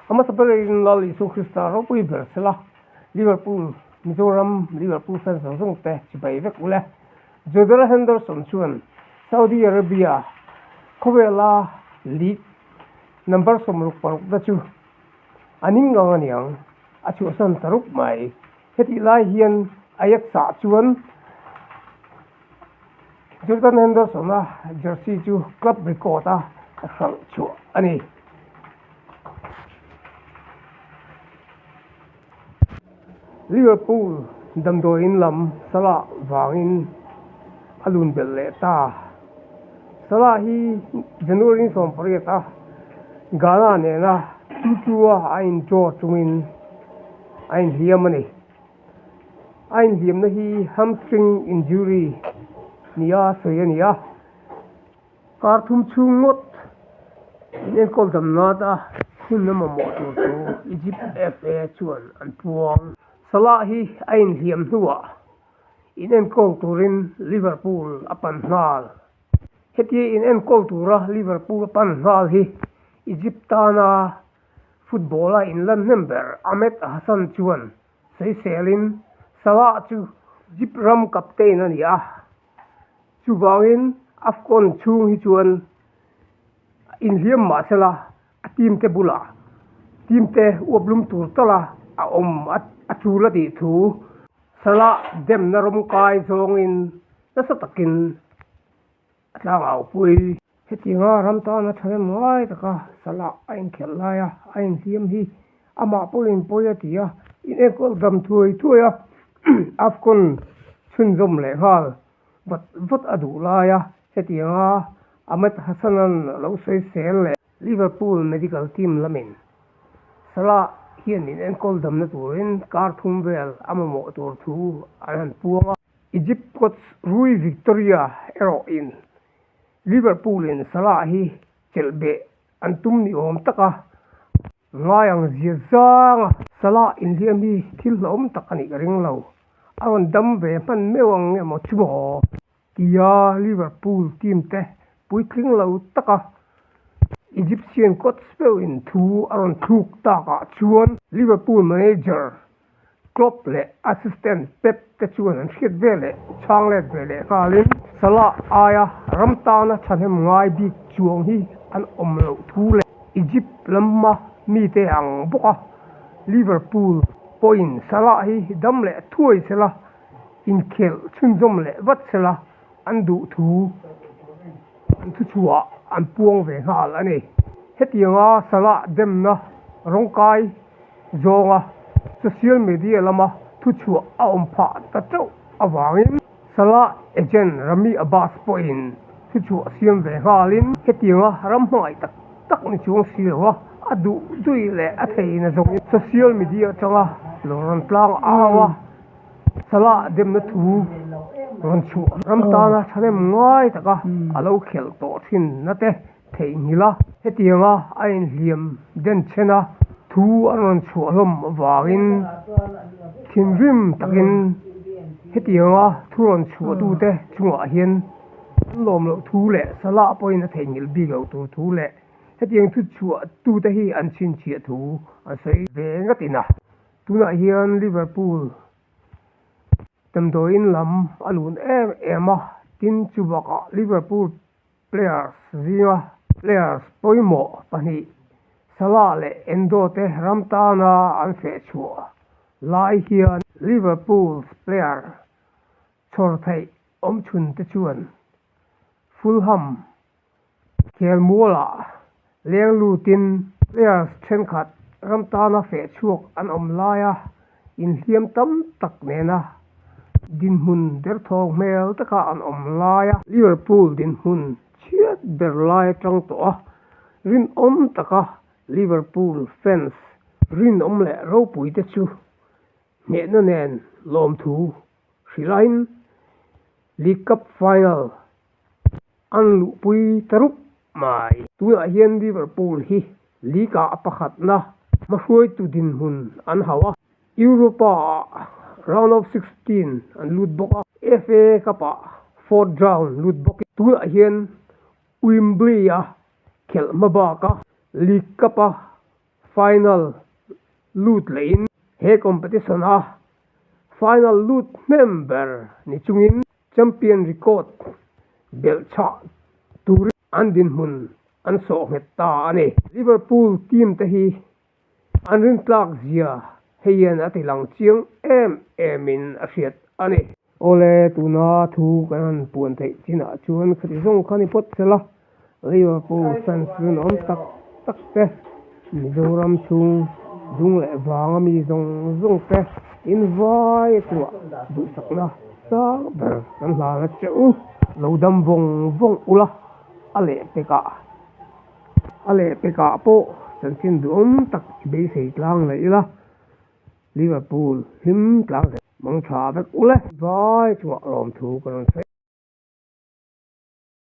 A hmasa berin Lal Isu Krista ropui ber sela, Liverpool, Mizoram Liverpool fans zawng zawng te chibai vek ule. Jordan Henderson chuan Saudi Arabia khawvela league number 66 na chu a ning ngang a niang, a chhuahsan ta rup mai. Hetih lai hian Ajax-ah chuan Jordan Henderson-a jersey chu club record-a hralh chhuah a ni. Liverpool damdawiin lam Salah vangin a lun belh leh ta. Salah hi January ni 18 a Ghana nena 2-2 a a in draw chungin a inhliam a ni. A inhliamna hi hamstring injury nia sawi a ni a, kar thum chhung ngawt in enkawl dam nat a hun a mamawh tur chu Egypt FA chuan an puang. Salah hi a inhliam hnuah in enkawl turin Liverpool a pan nghal. Hetia in enkawl tura Liverpool a pan nghal hi Egypt tana Football-a inlan hnem ber Ahmed Hassan chuan sawiselin Salah chu Egypt ram captain a ni a, chuvangin AFCON chhung hi chuan inhliam mah sela a team te bulah team te uap lum tur tala a awm a tul a tih thu Salah demna rawmkai zawngin nasa takin a tlangau pui. Hetianga ram tana thahnem ngai taka Salah a inkhelh lai a, a inhliam hi amah pawhin pawi a ti a, inenkawl dam thuai thuai a, AFCON chhunzawm leh nghal vat vat a duh lai a, hetianga Ahmed Hassan-a'n a lo sawi sel leh. Liverpool medical team lamin Salah hian inenkawl damna turin kar thum vel a mamawh tur thu an han puang a. Egypt coach Rui Victoria erawh in Liverpool in Salah hi chelh beh an tum ni awm tak a, ngai ang zia zang a. Salah inhliam hi thil hlauhawm tak a nih ka ring lo, a rawn dam ve hman meuh ang nge maw chu maw? Tia Liverpool team te puitling lo taka Egyptian coach meuh in thu a rawn thluk takah chuan Liverpool manager Klopp leh assistant Pep te chuan an hriat ve leh chhang let ve leh nghalin Salah aia ram tana thahnem ngai bik chuang hi an awm loh thu leh Egypt lama mite ang bawk a, Liverpool pawhin Salah hi dam leh thuai sela inkhelh chhunzawm leh vat sela an duh thu an thuchhuah an puang ve nghal a ni. Hetianga Salah demna rawngkai zawnga social media lama thuchhuah a awm phah ta teuh avangin Salah agent Ramy Abbas pawhin thuchhuah siam ve nghalin hetianga ram hmangaih tak tak ni chuang si lo a, a duh duih leh a theihna zawngin social media atanga lo rawn tlang au a. Salah demna thu rawn chhuah ram tana thahnem ngai taka a lo khelh tawh thin na te theihnghilh a. Hetianga a inhliam den then a, thu an rawn chhuah hlawm avangin thinrim takin hetianga thu rawn chhuah tute chungah hian an lawm loh thu leh Salah pawhin a theihnghilh bik loh tur thu leh hetiang thu chhuah tute hi an chhinchhiah thu an sawi ve ngatin a. Tunah hian Liverpool damdawiin lam a lun em em a, tin chu bakah Liverpool players zinga players pawimawh pahnih Salah leh Endo te ram tana an feh chhuah lai hian Liverpool's player chhawr theih awmchhun te chuan Fulham Khelmualah leng lutin players thenkhat ram tana feh chhuak an awm laia inhliam tam tak nena dinhmun derthawng hmel taka an awm laia Liverpool dinhmun chhiat ber lai atang tawh a, rinawm taka Liverpool fans rinawm leh ropui te chu hnehna nen lawmthu hrilhain League Cup final An luhpui ta rup mai. Tunah hian Liverpool hi League-ah a pakhatna hmahruaitu dinhmun an hauh a, Europa-ah round of 16 an lut bawk a, FA Cup-ah fourth round lut bawkin tunah hian Wembley-a khelh hma baka League Cup-a. final lut lehin he competition a final lut hnem ber ni chungin champion record belh chhah turin an dinhmun an sawh nghet ta a ni. Liverpool team te hi an rintlak zia hei hian a ti lang chiang em em in a hriat a ni. Awle, tuna thu kan han puan theih chinah chuan khati zawng kha ni phawt sela, Liverpool fans rinawm tak tak te, Mizoram chhung dung leh vanga mi zawng zawng te in vai a chungah duhsakna sang ber kan hlan a che u. Lo dam vawng vawng ula a lehpekah. A lehpekah pawh chanchin duhawm tak i beisei tlang leh ila, Liverpool hlim tlang zel. Mang tha vek ule. Vai chungah lawmthu ka rawn sawi.